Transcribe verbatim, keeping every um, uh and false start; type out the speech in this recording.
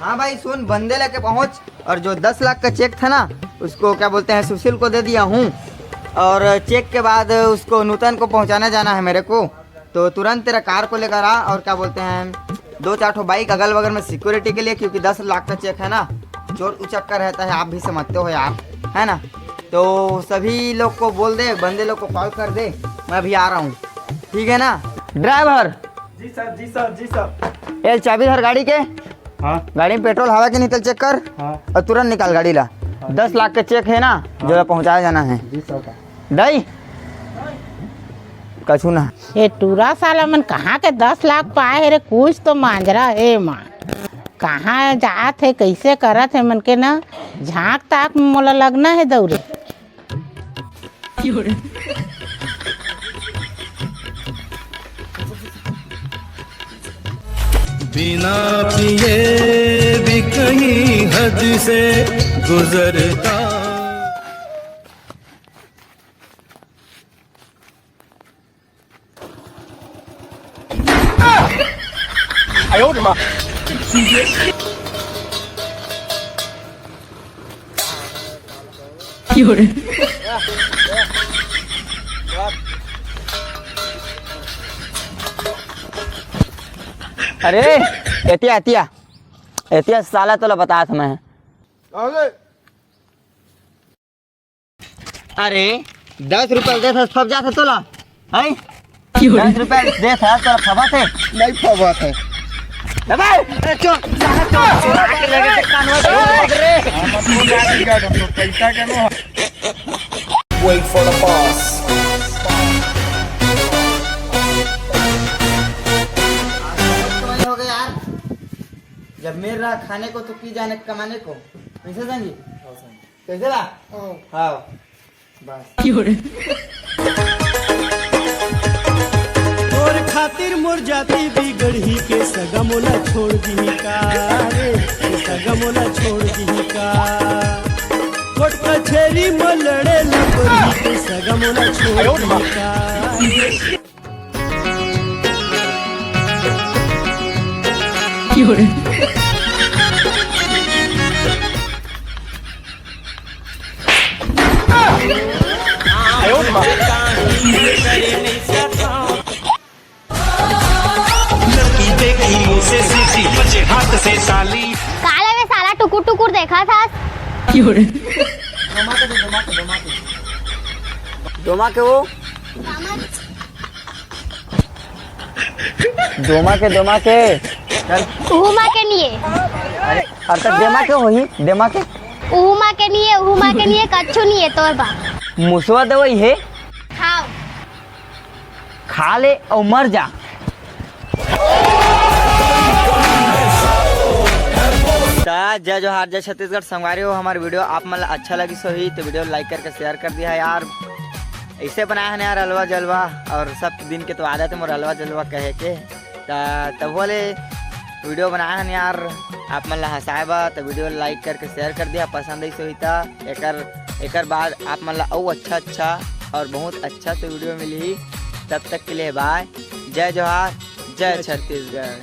हाँ भाई सुन, बंदे लेके पहुँच, और जो दस लाख का चेक था ना, उसको क्या बोलते हैं, सुशील को दे दिया हूँ। और चेक के बाद उसको नूतन को पहुँचाने जाना है मेरे को। तो तुरंत तेरा कार को लेकर आ, और क्या बोलते हैं, दो चार ठो बाइक अगल बगल में सिक्योरिटी के लिए, क्योंकि दस लाख का चेक है ना, चोर उचक्का रहता है, आप भी समझते हो यार, है ना। तो सभी लोग को बोल दे, बंदे लोग को कॉल कर दे, मैं अभी आ रहा हूँ, ठीक है ना। ड्राइवर, जी सर, जी सर, जी सर। ये चाबी धर गाड़ी के। हाँ। गाड़ी में पेट्रोल हवा के निकल चेक कर। हाँ। और तुरंत निकाल गाड़ी ला। हाँ। दस लाख के चेक है ना, हाँ। जो पहुँचाया जाना है। जी सर। दाई, कछु ना। ये टूरा साला मन कहाँ के दस लाख पाए हे रे? कुछ तो मांजरा हे माँ, कहाँ जात हे, कैसे करत हे मन के ना, झांक ताक में मोला लगना हे दौरे। बिना पिए भी कहीं हद से गुजरता। अरे, एतिया, एतिया, एतिया साला तोला बतात मैं। अरे, दस रुपया दे था, फब जात है तोला, हैं? दस रुपया दे था, तोला फबा थे? नहीं फबा थे। अबे, अरे, चोर, साला चोर, चोर, आके लगे थे कानवा चोर, रे। हाँ, मत बोल, यार, क्या तुम लोग पैसा के लो? Wait for the boss। आज तो वही हो गया यार, जब मेर रहा खाने को तो की जाने कमाने को, कैसे जानिए? कैसे बा? हाँ। हाँ। बस। तोर खातिर मोर जाति बिगड़ही के सगा मोला छोड़ दिही का रे, के सगा मोला छोड़ दिही का। कोर्ट कचेरी म लड़े ल परही के सगा मोला छोड़ दिही का। लड़की देखी मुंह से सीटी, बचे हाथ से ताली। काले में साला टुकुर टुकुर देखा था। डोमा के वो, डोमा के, डोमा के। चल। उहुमा के निये। अरे, अरे तो डेमा के होही, डेमा के। उहुमा के निये, उहुमा के निये, कच्छु निये तोर बा। मुसवा दवाई है। खाओ। खा ले और मर जा। त जय जोहार, जय छत्तीसगढ़। संगवारी हो, हमार वीडियो आप मन ला अच्छा लगिस होही तो वीडियो लाइक करके शेयर कर दिया यार। ऐसे बनाए हन यार अलवा जलवा, और सब दिन के तो आदत है मोर अलवा जलवा कहे के। त तब बोले वीडियो बनाए हन यार, आप मन ला हंसाए बा, तो वीडियो लाइक करके शेयर कर दिया, पसंद आई होही त एकर, एकर बाद आप मन ला अउ अच्छा अच्छा और बहुत अच्छा से वीडियो मिलही। तब तक के लिए बाय, जय जोहार, जय छत्तीसगढ़।